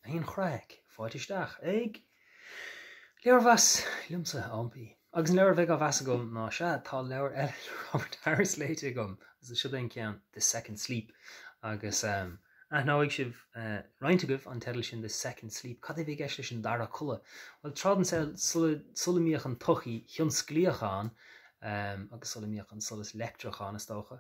Aon chraic, fáilte isteach ag Leabharmheas liomsa, Eoin P. Agus an leabhar a bheidh á mheas agam ná, sea, tá leabhar eile le Robert Harris léite agam, agus seo é an ceann, The Second Sleep. Agus aithneoidh sibh, roinnt agaibh, an teideal sin, The Second Sleep. Cad é a bhí i gceist leis an dara codladh? Bhuel, tráth den saol, sula, sula mbíodh an tsochaí thionsclaíoch ann, agus sula mbíodh an solas leictreach ann, is dócha,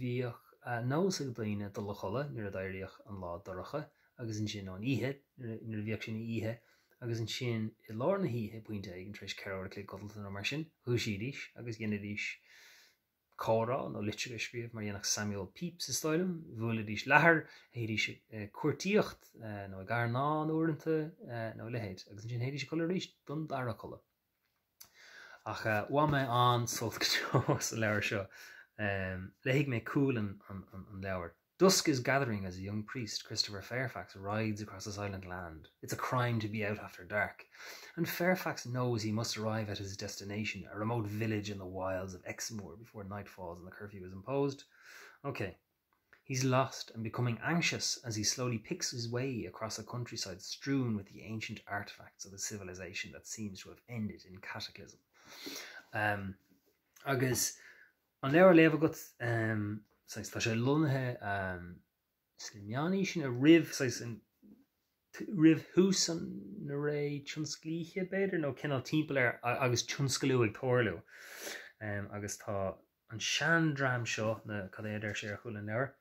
bhíodh nós ag daoine dul a chodladh nuair a d'éiríodh an lá dorcha, agus ansin ón oíche, nuair a bhíodh sé ina oíche, agus ansin i lár na hoíche, pointe éigin, tar éis 4 uair a chloig codlata nó mar sin, dhúisídís agus dheinidís comhrá nó litreacha a scríobh, mar a dhéanfadh Samuel Pepys, is dóigh liom. Bhuailidís leathar, théidís ag cuartaíocht nó ag airneán uaireanta nó a leithéid, agus ansin théidís a chodladh arís don dara codladh. Ach bhain mé an-sult go deo as an leabhar seo. Léifidh mé cúl an leabhair. Dusk is gathering as a young priest, Christopher Fairfax, rides across a silent land. It's a crime to be out after dark. And Fairfax knows he must arrive at his destination, a remote village in the wilds of Exmoor, before night falls and the curfew is imposed. Okay. He's lost and becoming anxious as he slowly picks his way across a countryside strewn with the ancient artifacts of a civilization that seems to have ended in cataclysm. Um, agus an leabhar á léamh agat, um, saghas, tá sé lonnaithe um, sna meánaoiseanna roimh saghas an roimh thús an na ré tionsclaíche b'fhéidir nó cineál timpeall air agus tionsclú ag tarlú. Um, agus tá an seandream seo, na, cad é a deir sé ar chúl an leabhair?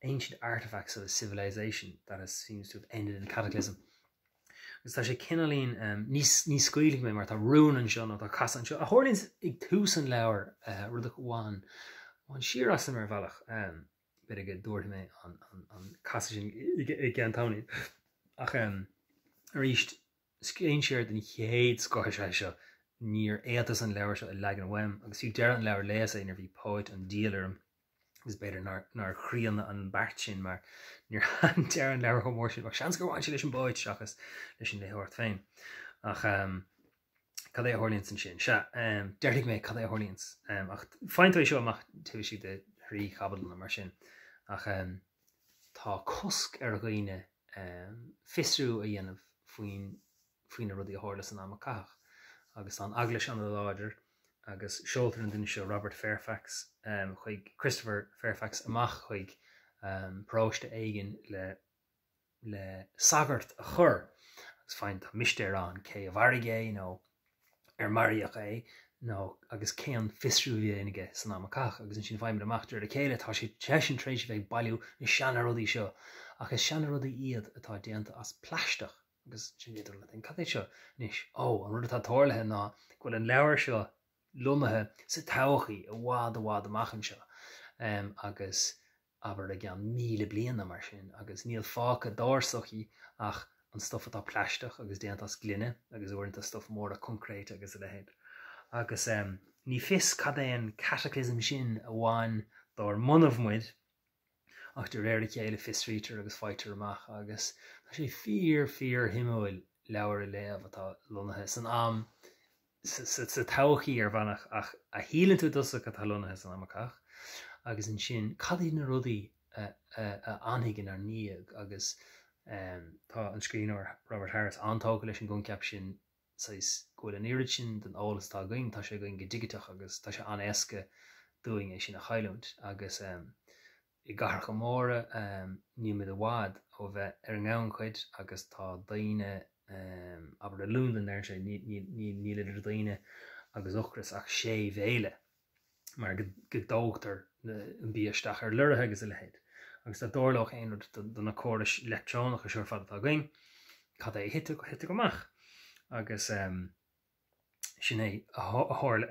Ancient artifacts of a civilization that has seems to have ended in cataclysm. Agus tá sé cineáilín, ní, ní scaoilfidh mé mar tá rún anseo nó tá casadh anseo, a tharlaíonns ag tús an leabhair, rud a bhain, bhain siar asam ar bhealach. B'fhéidir go dtabharfaidh mé an, an, an casadh sin i, i gceann tamaill. Ach arís, Scéinséir den chéad scoth is ea é seo. Níor fhéadas an leabhar seo a leagan uaim, agus fiú deireadh an leabhair léas é nuair a bhí póit an diabhail orm, agus b'fhéidir nár, nár chríonna an beart sin mar níor thaitin deireadh an leabhair chomh mór sin, ach seans gur bhain sé leis an bpóit seachas leis an léitheoireacht féin. Ach cad é a tharlaíonns ansin? Sea, déarfaidh mé cad é a tharlaíonns, ach faigheann tú é seo amach taobh istigh de thrí chaibidil nó mar sin. Ach tá cosc ar dhaoine fiosrú a dhéanamh faoin faoi na rudaí a tharla san am a caitheadh agus tá an eaglais an-láidir agus seoltar an duine seo Robert Fairfax chuig Christopher Fairfax amach chuig paróiste éigin le le sagart a chur agus faigheann tá mistéir ann cé a mharaigh é nó ar maraíodh é nó agus cén fiosrú a bhí á dhéanamh aige san am a caitheadh agus ansin faighimid amach de réir a chéile tá sé seisean tar éis a bheith ag bailiú na seana-rudaí seo ach is seana-rudaí iad atá déanta as plaisteach agus sin bhí dul le cad é seo anois ó an rud atá tarlaithe ná go bhfuil an leabhar seo lonnaithe sa todhchaí i bhfad i bhfad amach anseo agus abair i gceann 1,000 bliain nó mar sin, agus níl fágtha dár sochaí ach an stuif atá plaisteach agus déanta as gloine agus uaireanta stuif móra coincréite agus a leithéid. Agus ní fios cad é an cataclysm sin a bhain dár mbonnaibh muid, ach de réir a chéile fiosraítear agus faightear amach agus tá sé fíor fíor shuimiúil leabhar a léamh atá lonnaithe san am sa todhchaí ar bhealach ach a shíleann tú i dtosach atá lonnaithe san am a caitheadh agus ansin cad iad na rudaí a fhanfaidh inár ndiaidh agus tá an scríbhneoir Robert Harris an-tógtha leis an gcoincheap sin saghas go bhfuil an oiread sin den eolas atá againn, tá sé againn go digiteach agus tá sé an-éasca dúinn é sin a chailliúint agus I gcathracha móra, níl muid i bhfad ó bheith ar an ngannchuid agus tá daoine, abair i Londain, deireann sé, níl idir daoine agus ocras ach sé bhéile mar go dtógtar an bia isteach ar lorraithe agus a leithéid. Agus dá dtarlódh aon rud do na córais leictreonacha seo ar fad atá againn, cad é a thitfeadh amach? Agus. Sin é a tharla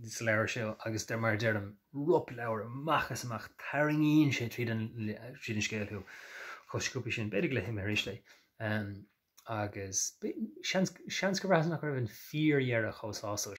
sa leabhar seo agus de mar a deirim, ropleabhar amach is amach, tarraingíonn sé tríd an tríd an scéal thú chomh sciobtha sin. B'fhéidir go léifidh mé arís é. Agus seans gur bhraitheas nach raibh an fíordheireadh chomh sásúil.